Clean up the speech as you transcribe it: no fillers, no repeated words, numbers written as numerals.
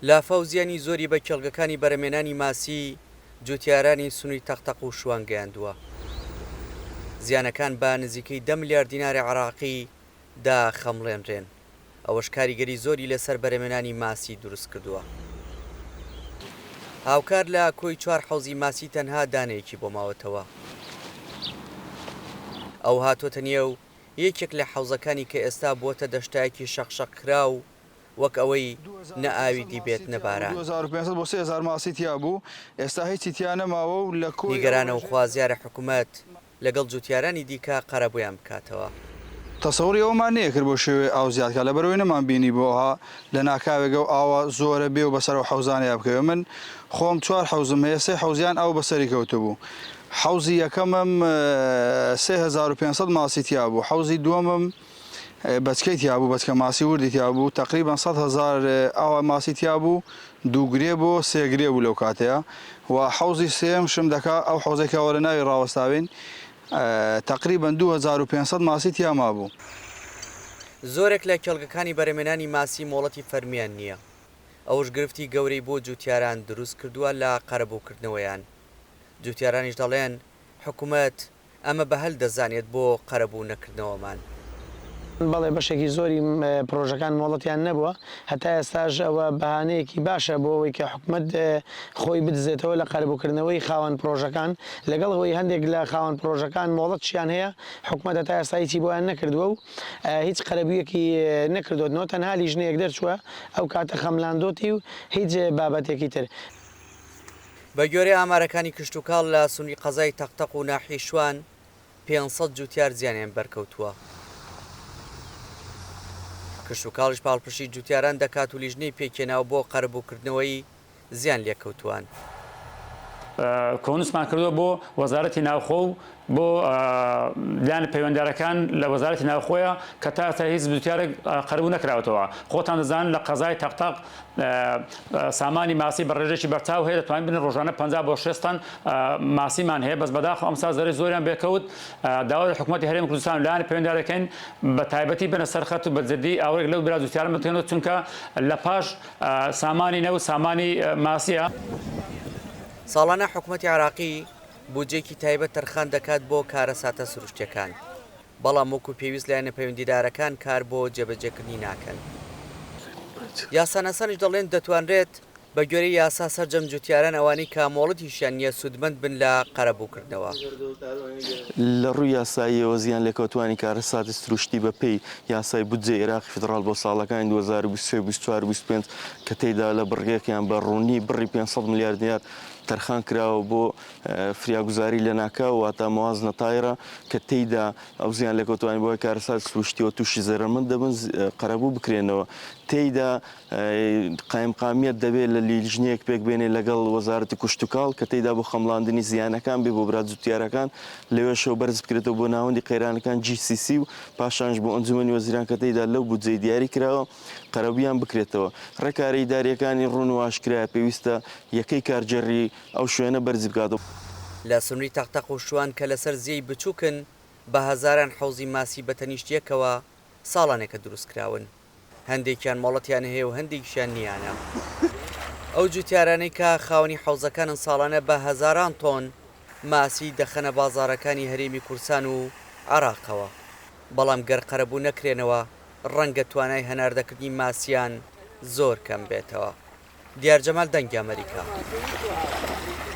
لافاو زیانی زۆری بە کێڵگەکانی بەرەمێنانی ماسی جوتیارانی سنووری تەقتەق و شوان گەیاندووە. زیانەکان بە نزیکەی دە ملیار دیناری عێراقی دەخەمڵێنرێن، ئەوەش کاریگەری زۆری لەسەر بەرەمێنانی ماسی دروستکردووە. هاوکار لە کۆی چوار حەوزی ماسی تەنها دانەیەکی بۆ ماوەتەوە. ئەو هاتۆتە نێو یەکێک لە حەوزەکانی کە ئێستا بووەتە دەشتایەکی شەق شەق کراو وەک ئەوەی نە ئاوی دیبێت نە باران. نیگەرانە و خوازیارە حکومەت لەگەڵ جوتیارانی دیکە قەرەبوویان بکاتەوە. تەسەوری ئەوەمان نەیەکرد بەو شێوەیە ئاو زیاد کا لەبەرئەوەی نەمان بینی بۆ ئەوها لەناکاوێک ئەو ئاوە زۆرە بێ و بەسەر ئەو حەوزانەیا بکەوێ من خۆم چوار حەوزم هەیە سێ حەوزیان ئاو بەسەری کەوتبوو حەوزی یەکەمم 3500 ماسی تیا بوو حەوزی دووەمم بەچکەی تیا بوو بەچکە ماسی وردی تیا بوو تقریبا 100 هزار ئاوا ماسی تیا بوو دوو گرێ بۆ سێ گرێ بوو لەو کاتەیە و حەوزی سێم شم دەکا ئەو حەوزەی کە وەرە ناوی ڕاوەستاوین تەقریبەن 2500 ماسی تیا مابوو. زۆرێک لە کێڵگەکانی بەرهەمێنانی ماسی مۆڵەتی فەرمییان نییە، ئەوەش گرفتی گەورەی بۆ جووتیاران دروستکردووە لە قەرەبووکردنەوەیان. جووتیارانیش دەڵێن، حکومەت ئەمە بە هەل دەزانێت بۆ قەرەبوو نەکردنەوەمان. بەڵێ بەشێکی زۆری پڕۆژەکان مۆڵەتیان نەبووە، هەتا ئێستاش ئەوە بەهانەیەکی باشە بۆ ئەوەی کە حکومەت خۆی بدزێتەوە لە قەرەبووکردنەوەی خاوەن پڕۆژەکان، لەگەڵ ئەوەی هەندێک لە خاوەن پڕۆژەکان مۆڵەتشیان هەیە، حکومەت هەتا ئێستا هیچی بۆیان نەکردووە و هیچ قەرەبوویەکی نەکردۆتنەوە، تەنها لیژنەیەک دەرچووە ئەو کاتە خەملاندۆتی و هیچ بابەتێکی تر. بەگوێرەی ئامارەکانی کشتوکاڵ لە سنووری قەزای تەقتەق و ناحیەی شوان، 500 جوتیار زیانیان بەرکەوتووە. کشتوکاڵیش پاڵپشتی جوتیاران دەکات و لیژنەی پێکهێناوە بۆ قەرەبووکردنەوەی زیان لێکەوتووان. کۆنووسمان کردووە بۆ وەزارەتی ناوخۆ و بۆ لایەنە پەیوەندارەکان لە وەزارەتی ناوخۆیە کە تا ئێستا هیچ جوتیارێک قەرەبوو نەکراوەتەوە. خۆتان دەزانن لە قەزای تەقتەق سامانی ماسی بە ڕێژەیەکی بەرچاو هەیە دەتوانین بڵێین ڕۆژانە 50 بۆ 60 تەن ماسیمان هەیە بەس بەداخەوە ئەمساڵ زەرەری زۆریان بێکەوت داوا لە حکوومەتی هەرێمی کوردستان و لایەنە پەیوەندیدار دەکەین بە تایبەتی بنە سەر خەت و بە جدی ئاوڕێک لەو برا جوتیارە بدەنەوە چونکە لە پاش سامانی نەوت سامانی ماسیە. ساڵانە حکومەتی عێراقی بودجەیەکی تایبەت تەرخان دەکات بۆ کارەساتە سروشتیەکان، بەڵام وەکو پێویست لایەنە پەیوەندیدارەکان کار بۆ جێبەجێکردنی ناکەن. یاساناسانیش دەڵێن دەتوانرێت بە گوێرەی یاسا سەرجەم جوتیاران ئەوانەی کە مۆڵەتیشیان نییە سوودمەند بن لە قەرەبووکردنەوە. لە ڕووی یاساییەوە زیانلێکەوتووانی کارەساتی سروشتی بە پێی یاسای بودجەی ئێراقی فیدڕاڵ بۆ ساڵەکانی 2023، 24 و 25 کە تێیدا لە بڕگەیەکیان بە ڕوونی بڕی 500 ملیار دینار تەرخان کراوە بۆ فریاگوزاری لەناکاو واتە موازنە تایرە کە تێیدا ئەو زیانلێکەوتووانەی بەهۆی کارەساتی سروشتیەوە تووشی زەرەرمەند دەبن قەرەبوو بکرێنەوە. تێیدا قایمقامیەت دەبێت لە لیژنەیەک پێک بێنێ لەگەڵ وەزارەتی کوشتوکاڵ کە تێیدا بۆ خەمڵاندنی زیانەکان بێ بۆ برا جوتیارەکان لەوێشەوە بەرز بکرێتەوە بۆ ناوەندی قەیرانەکان GCC و پاشانش بۆ ئەنجومەنی وەزیران کە تێیدا لەو بودجەی دیاری کراوە قەرەبوویان بکرێتەوە. ڕێکارە ئیدارییەکانی ڕوون و ئاشکرایە پێویستە یەکەی کارگێڕی ئەو شوێنە بەرزی بکاتەوە. لە سنووری تەقتەق و شوان کە لەسەر زێی بچووکن بە هەزاران حەوزی ماسی بە تەنیشت یەکەوە ساڵانێکە دروستکراون. هەندێکیان مۆڵەتیان هەیە و هەندێکیشیان نییانە. ئەو جوتیارانەی کە خاوەنی حەوزەکانن ساڵانە بە هەزاران تۆن ماسی دەخەنە بازاڕەکانی هەرێمی کوردستان و عێراقەوە، بەڵام گەر قەرەبوو نەکرێنەوە ڕەنگە توانای هەناردەکردنی ماسیان زۆر کەم بێتەوە. دیار جەمال، دەنگی ئەمەریکا.